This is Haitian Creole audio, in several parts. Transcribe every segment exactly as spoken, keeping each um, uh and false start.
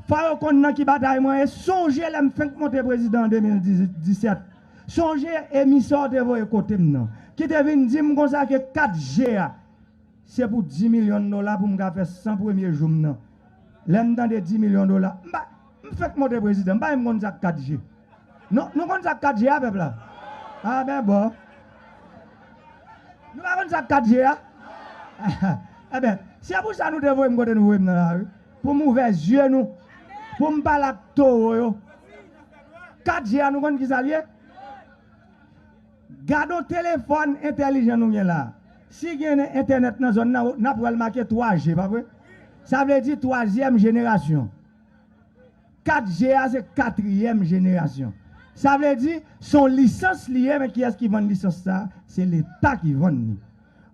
Fò yo konn nan ki batay mwen ye. Sonje lè m fenk monte prezidan an de mil disèt. Sonje emisè w te voye kote m nan, ki te vin di m konsa ke kat G a, se pou dis milyon dola pou m ka fè san premye jou m nan. Lè m tande dis milyon dola, m pa, m fenk monte prezidan, m pa menm konn sa k kat G. Non, nou konn sa k kat G a, pèp la? A ben bon. Nou pa konn sa k kat G a? Eben, se pou sa nou te voye m kote nou voye m nan la wi. Pou m ouvè zye nou. Pou m pale ak towo yo. Kat G a, nou konn ki sa l ye? Gade yon telefòn entèlijan nou gen la. Si gen entènèt nan zòn nan, n ap wè l make twa G, pa vre? Sa vle di twazyèm jenerasyon. Kat G a se katriyèm jenerasyon. Sa vle di, se yon lisans li ye, men kiyès ki vann lisans sa a? Se Leta ki vann li.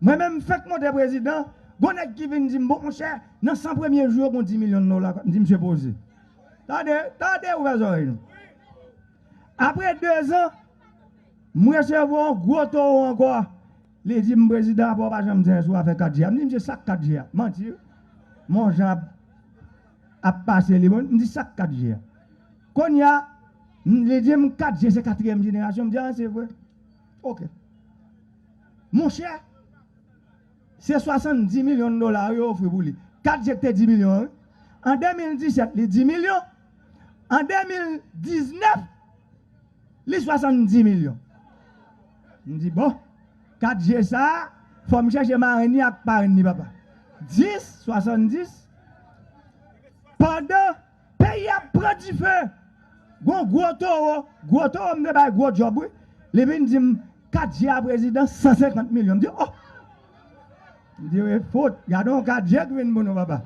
Mwen menm, m fenk monte prezidan, gon nèg ki vin di m, bon, monchè, nan san premye jou yo, gon dis milyon dola. M di, misye poze. Tande, tande, ouvè zòrèy nou. Apre dezan, m resevwa yon gwo towo ankò. Li di m, prezidan, apa w pa janm di anyen sou afè kat G a? M di, misye, sa k kat G a? Manti wi. Men yon jan ap, ap pase li, bon, m di, sa k kat G a? Kounye a, m, li di m, kat G se katriyèm jenerasyon. M di, a, se vre. Oke. Monchè, se swasanndis milyon dola yo ofri pou li. Kat G te dis milyon an, wi. An de mil disèt, li dis milyon. An de mil diznèf, li swasanndis milyon. M di, bon, kat G sa a, fò m chèche marenn li ak parenn li, papa. Dis, swasanndis, pandan peyi a ap pran dife, gon gwo towo, gwo towo, m te bay gwo djòb, wi. Li vin di m, kat G a prezidan, san senkant milyon. M di, oh! M di, wi, fout, gade yon kat G ki vin pou nou, papa.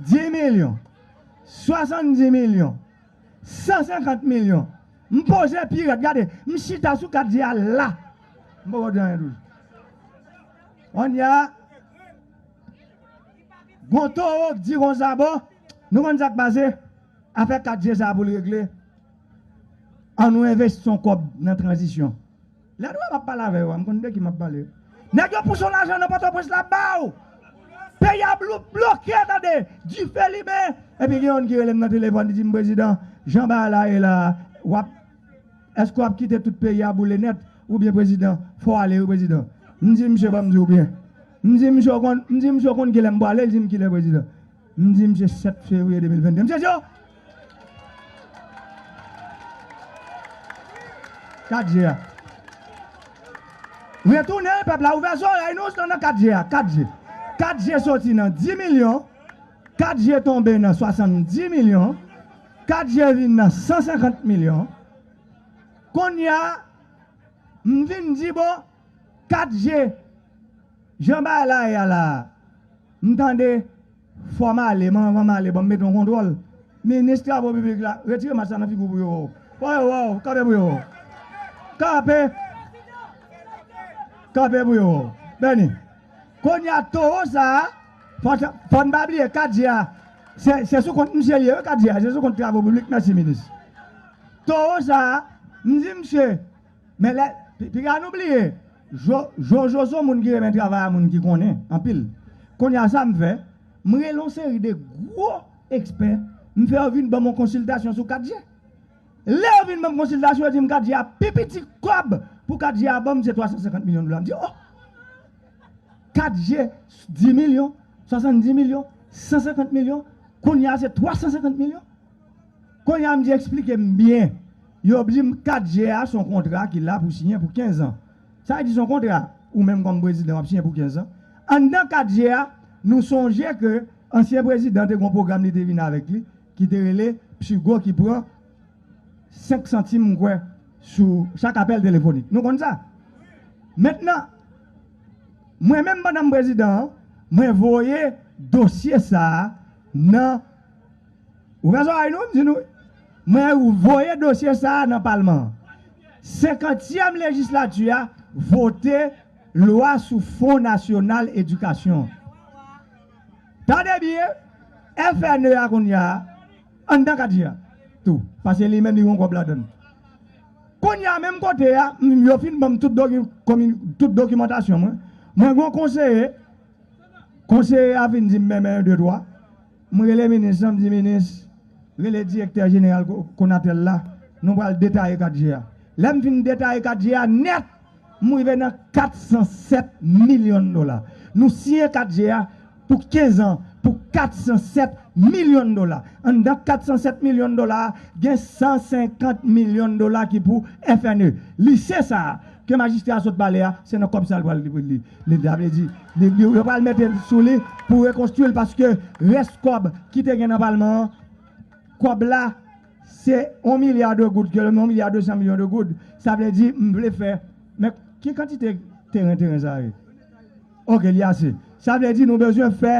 Dis milyon, swasanndis milyon, san senkant milyon. M poze pi rèd, gade, m chita sou kat G a la. M poko di anyen toujou. Kounye a, gon towo k di konsa, bon, nou konn sa k pase? Afè kat G sa pou l regle. An nou envesti yon kòb nan tranzisyon. Lè nou wè m ap pale avè yo a, m konn de ki m ap pale. Nèg yo pouse yon lajan nan Pòtoprens la ba w. Peyi a blo-, bloke, tande. Dife limen. Epi gen youn ki rele m nan telefòn, li di m, prezidan, jan bagay la ye la, w ap, èske w ap kite tout peyi a boule nèt? Oubyen, prezidan, fò w ale wi, prezidan. M di misye, ban m di w byen. M di misye, w konn, m di misye, w konn kilè m prale? Li di m, kilè, prezidan? M di misye, sèt fevriye de mil venn de. Misye di, oh! Kat G a. Retounen, pèp la, ouvè zòrèy nou, se nan kat G a, kat G. Kat G soti nan dis milyon, kat G tonbe nan swasanndis milyon, kat G vin nan san senkant milyon. Kounye a, m vin di, bon, kat G, jan bagay la ye a la a, m tande, fò m ale, men anvan m ale, ban m mete yon kontwòl. Minis travo piblik la, retire mask la nan figi w pou yo wè w. Fò yo wè w, kanpe pou yo wè w. Kanpe. Kanpe pou yo wè w. Bèni. Kounye a, towo sa a, fò, fò n pa bliye kat G a, se, se sou kont misye l ye, wi, kat G a, se sou kont travo piblik, mèsi, minis. Towo sa a, m di misye, men lè, pi-, piga nou bliye, Jo-, Jojo se yon moun ki renmen travay a moun ki konnen anpil. Kounye a sa m fè, m rele yon seri de gwo ekspè, m fè yo vin ban m yon konsiltasyon sou kat G. Lè yo vin ban m konsiltasyon, yo di m kat G a pi piti kòb pou kat G a ban m se twa san senkant milyon dola. M di, oh! Kat G, dis milyon, swasanndis milyon, san senkant milyon, kounye a se twa san senkant milyon. Kounye a m di, eksplike m byen. Yo di m kat G a se yon kontra ki la pou siyen pou kenz an. Sa vle di se yon kontra, ou menm kòm prezidan w ap siyen pou kenz an. Anndan kat G a, nou sonje ke ansyen prezidan te gen yon pwogram li te vin avèk li, ki te rele Psigo ki pran senk santim, m kwè, sou chak apèl telefonik. Nou konn sa? Mentnan, mwen menm pandan m prezidan an, mwen voye dosye sa a nan, ouvè zòrèy nou, m di nou, mwen voye dosye sa a nan palman an. Senkantyèm lejislati a vote lwa sou Fon Nasyonal Edikasyon. Tande byen, F N E a kounye a, anndan kat G a tou, paske li menm li gen yon kòb ladann. Kounye a, menm kote a, m, yo fin ban m tout doki-, komi-, tout dokimantasyon mwen. Mwen gen yon konseye, konseye a vin di m, men, men, de, twa. M rele minis lan, m di, minis, rele direktè jeneral Ko- Konatel la, nou pral detaye kat G a. Lè m fin detaye kat G a nèt, m rive nan kat san sèt milyon dola. Nou siyen kat G a pou kenz an pou kat san sèt milyon dola. Anndan kat san sèt milyon dola a, gen san senkant milyon dola ki pou F N E. Lise sa a ke majistra a sot pale a, se nan kòb sa l pral li, li, li, sa vle di, li, li, yo pral mete l sou li pou rekonstwi l, paske rès kòb ki te gen nan palman an, kòb la, se yon milya de goud, ke yon milya de san milyon de goud. Sa vle di, m vle fè, men ki kantite teren, teren sa ye? Ok, li ase. Sa vle di, nou bezwen fè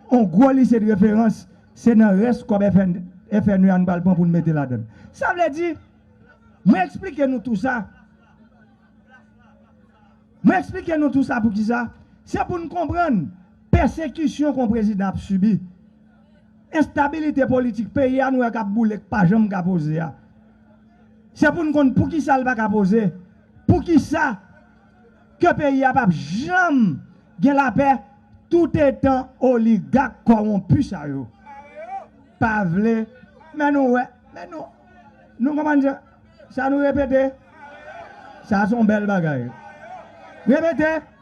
yon gwo lise de referans, se nan rès kòb F N, F N E a nou pral pran pou n mete ladan l. Sa vle di, mwen eksplike nou tou sa. Mwen eksplike nou tou sa pou ki sa. Se pou n konprann pèsekisyon ke yon prezidan ap sibi. Enstabilite politik peyi a nou wè k ap boule, k pa janm ka poze a. Se pou n konn pou ki sa l pa ka poze. Pou ki sa ke peyi a p ap janm gen lapè toutetan oligak kòwonpi sa yo pa vle. Men nou wè, men nou, nou konprann sa, sa nou repete. Sa se yon bèl bagay. Repete.